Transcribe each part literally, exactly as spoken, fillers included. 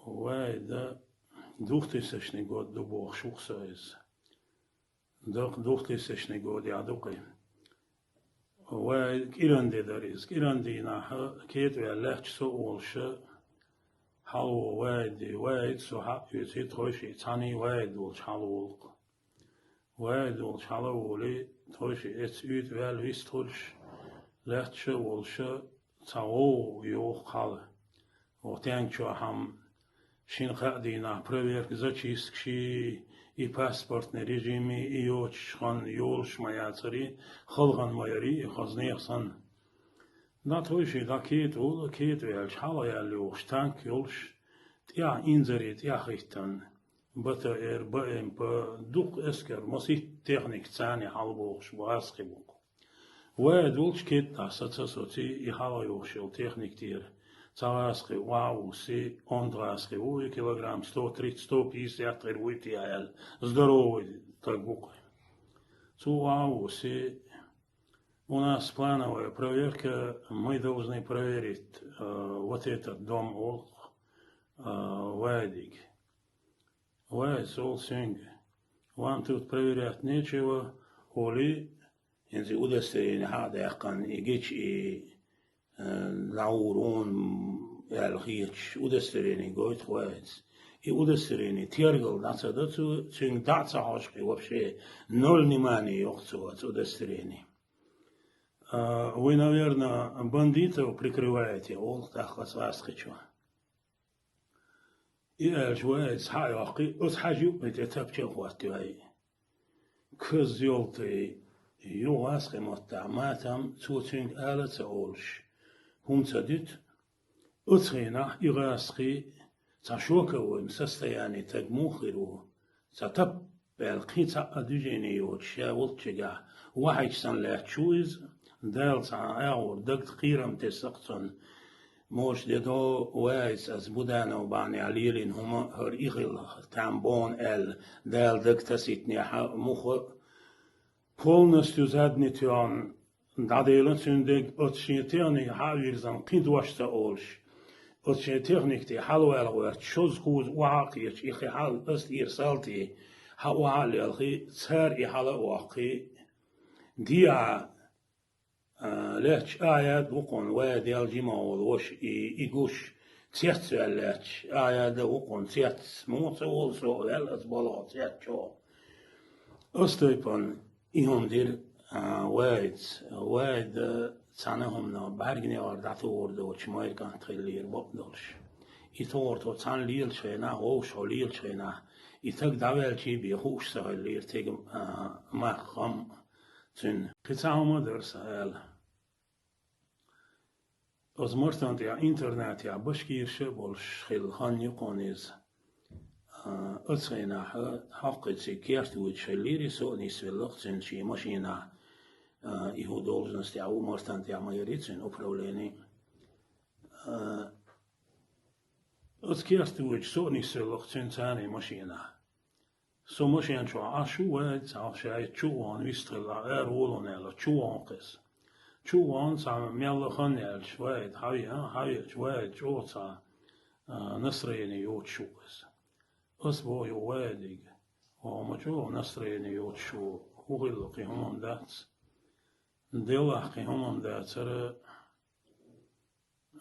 Ваида двухтысячный год ду бохуш ву-кх со иза. Дакъа двухтысячный годехь ду-кх и. Ваида кӀиранде дара иза. КӀирандийнахь кхета ваьлла лаьтташ со а волуш, хьалавогӀу Ваида. Ваида со хьаоьций, тхойшиъ цхьаьний Ваида волчу хьалаволу-кх. Ваида волчу хьалаволий, тхойшиъ эцца уьйтӀа ваьлла вистхуьлуш, лаьтташ а волуш, цхьа вогӀу йоху хьала. Оха тенга чохь хьама шина-кхаа дийнахь проверка, зачисткаш, и паспортный режим, и йоцуш хан йолуш ма яцара, халхана ма яра и хаза нехан санна. ДӀа тхойшиъ дӀа кхета волу, кхета ваьлча хьала яьлла йохуш танк йолуш, тӀехь инзаре тӀехь хӀиттина, Б Т Р, Б М П, дукха эскар, масийтта техника царна хьалабохуш бу гӀазкхи бу-кх. Ваида волчу кхетта саца соций и хьала йохуш йолу техника тӀера. Цхьа гӀазкхи охьа а вуссий, онда гӀазкхи ву и, килограмм сто тридцать, сто пятьдесят хир вуй те аьлла, здоровый стаг ву-кх. Цо охьа а вуссий: «У нас плановая проверка, мы должны проверить, э, вот этот дом», олу-кх, э, Ваидига. Ваида олу цуьнга: «Вам тут проверять нечего», олий, хӀинца и удостоверение хьа а даьккхина, и гича и, э, дӀагӀур ву аьлла хеташ, удостоверение гойту-кх Ваидас. И удостоверение тергал дӀа ца до цо, цуьнга дӀа а ца хьожу-кх и вообще, ноль внимания йо-кх цо оцу удостоверенина. А, вы, наверное, бандитов прикрываете, олу тӀаккха оцу гӀазкхичо. И аьлча Ваидас схьа а йоккхий, оцу хьаьжа юккъе тӀе тапча а хӀоттайой. Каза йолтий, юха гӀазкхи маттахь матам, цо цуьнга ала а ца олуш, хӀума ца дуьту. Оцу хенахь и гӀазкхи цхьа шоковой состояние таг муха хир ву, цхьа тап аьлла кхин цхьа а движение йоцуш, ша волччигахь вахьича санна лаьтташ ву иза, Дала цхьа агӀор дагта кхерам тесна-кх цунна. Может, де до Ваидас аса Буданов бахьанехь лелийна хӀума хӀара и хилла, там бона аьлла, Дала дага тасийтинехь а муха а, полностью задний тоьхна дӀаделла цуьнан дерг, оцу шен техника хьа а вирзина, кхин дош ца олуш, оцу шен техника тӀе хьалаваьлла гӀоьрташ, шозза-кхузза охьа а кхеташ, и кхин хьал аса тӀера салтий, хьа охьа а лелхий, цара и хьала а воккхий, дехьа, а, лаьтташ Ахьяд ву-кх хьуна, Ваидел жима волу ваша, и, и гуш, цец ваьлла лаьтташ, Ахьяда ву-кх хьуна, цец, муха ца волу со, ваьлла аса балха цец чӀогӀа. Оцу тайпана и хӀума дира, а, Ваидас. Ваида цхьана хӀуманах бӀаьрган негӀар дӀатухур доцуш майра кӀант хиллера бакъдолуш. И тохара тхо цхьаьна лелачу хенахь, вовшахьо лелачу хенахь, и таг дӀаваьлчий бен хууш ца хиллера тега, а, мах, хам цуьнан. Кхин цхьа хӀума а дара сан ала. Оцу мартан тӀехь интернатехь башкираш а болуш хилла хан ю-кх хьуна иза. А, оцу хенахь хьокхуьйту цига керта воьдуш хиллера, со а нисвелла-кх цуьнан шен машинахь, а, и хӀун должностехь ву, мартан тӀехь ма яра цуьнан управлени. А, оцу керта воьдуш со а нисвелла-кх цуьнан царний машинахь. Со машен чохь Ӏаш ву, Ваида цхьа ша чу а вахана вистхилла, ара воло аьлла, чу вахана-кх иза. Чу а вахана, цхьа мелла хан яьлча, Ваида, хьан веа, хьан веача, Ваида чӀогӀа цхьа, а, настроение йоцуш ву иза. Ас боху юха Ваидига: «Хьо ма чӀогӀа настроение йоцуш ву, хӀун хилла, кхин хӀумма дац?» Делахь кхин хӀумма дацара,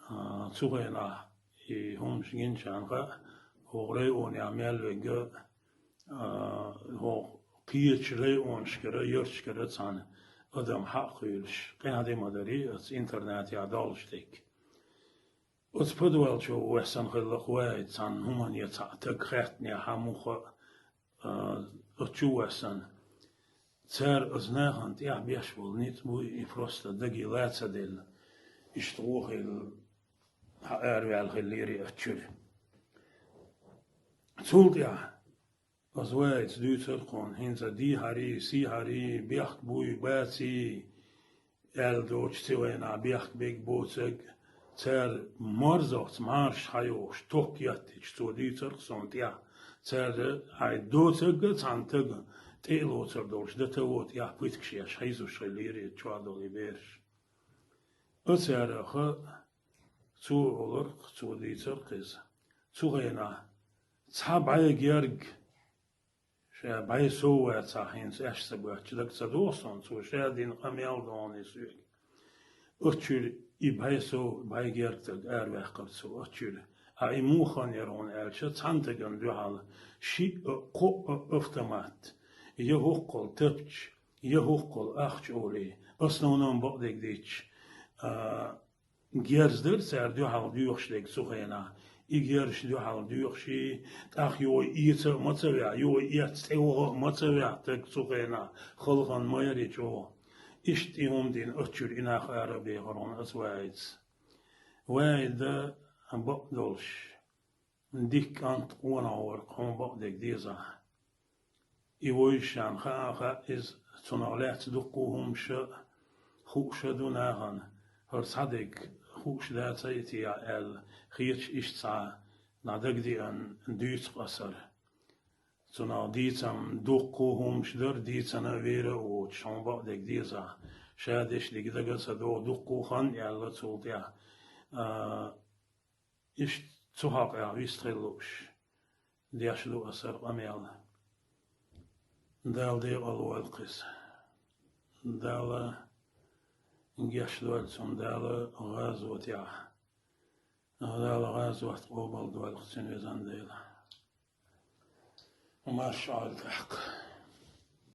а, цу хенахь и хӀуманаш гинчарна хаьа, хӀокху районехь мел верг а, хӀокху кхечу районашкара, ярташкара цхьана адам хьакхуьйлуш, къаьхьа де ма дарий, оцу интернатехь доллуш дерг. Оцу подвал чу воьссина хилла-кх Ваида цхьана хӀуманна, я цхьаъ таг хаьттинехь, хьан муха а, а, оцу чу воьссина. Цара оцу нахана тӀехь беш болу ницкъ буй, и просто даге ла ца делла. Иштта гӀо хилла, хьан араваьлла хиллера оцу чуьра. Цул тӀаьхьа оцу Ваида дуьйцура-кх хьуна, хӀинца дехьарий, сехьарий, бехк буй, баций, аьлла доцуш, ци вайнахь бехк берг боцург, цара марзоц, марша хьайохуш, ток еттича, цо дуьйцура-кх суна тӀехь, цара хьайн доцург а цхьана тагана тӀе а лоцур долуш, дан таво тӀехь пуьтгаш еш хьийзош хиллера иза чохь долу и бераш. Оцара хаа, цо олура-кх, цо дуьйцура-кх иза. цу хенахь цхьа бӀе герга ша бӀе сов вацахь, хӀинца аьшка ца боьттуш, дага ца догӀу суна, цо ша дина къамел догӀу соьга. Оцу чуьра и бӀе сов, бӀе герга стаг араваьккхира цо оцу чуьра. Ткъа и муха яра хьуна аьлча, цхьана стагана дуьхьал шиъ а, кхоъ а автомат, я хӀоккхул тапча, я хӀоккхул ахча олий, основном бакъдерг дийцча, а, герз дара цара дуьхьал доьхуш дерг цу хенахь. И герзаш дуьхьал доьхуш, тӀаккха юха эца а ма ца ваьхьа, юха эцна тӀе ваха а ма ца ваьхьа стаг цу хенахь, халхана ма яра и чӀогӀа. Иштта и хӀума дина, оцу чуьра и нах ара а бехира хьуна оцу Вахьида. Вахьид бакъдолуш дика кӀант, къонах вара, хьуна бакъдерг дезахь. И вовшашна хаа а хаьа иза, цунах лаьцна дуккха а хӀумаш а хууш а ду нахана, хӀара цхьа дерг хууш дац ай техьа аьлла, хеташ иштта цхьа дӀадагадеана дуьйцу-кх аса хӀара. Цунах дийцам дуккха а хӀумаш дара, дийцина а вер а воцуш, хьуна бакъдерг дезахь, ша дешниг дага а ца догӀу, дуккха а хан а яьлла цул тӀаьхьа. А, Иштта цу хьокъехь вистхила лууш деш ду аса хӀара къамел. Дала декъал войла-кх иза. Дала гечдойла цунна, Дала гӀазотехь, Дала гӀазот къобалдойла-кх цуьнан, везан Дела. Марша Ӏойла тӀаккха.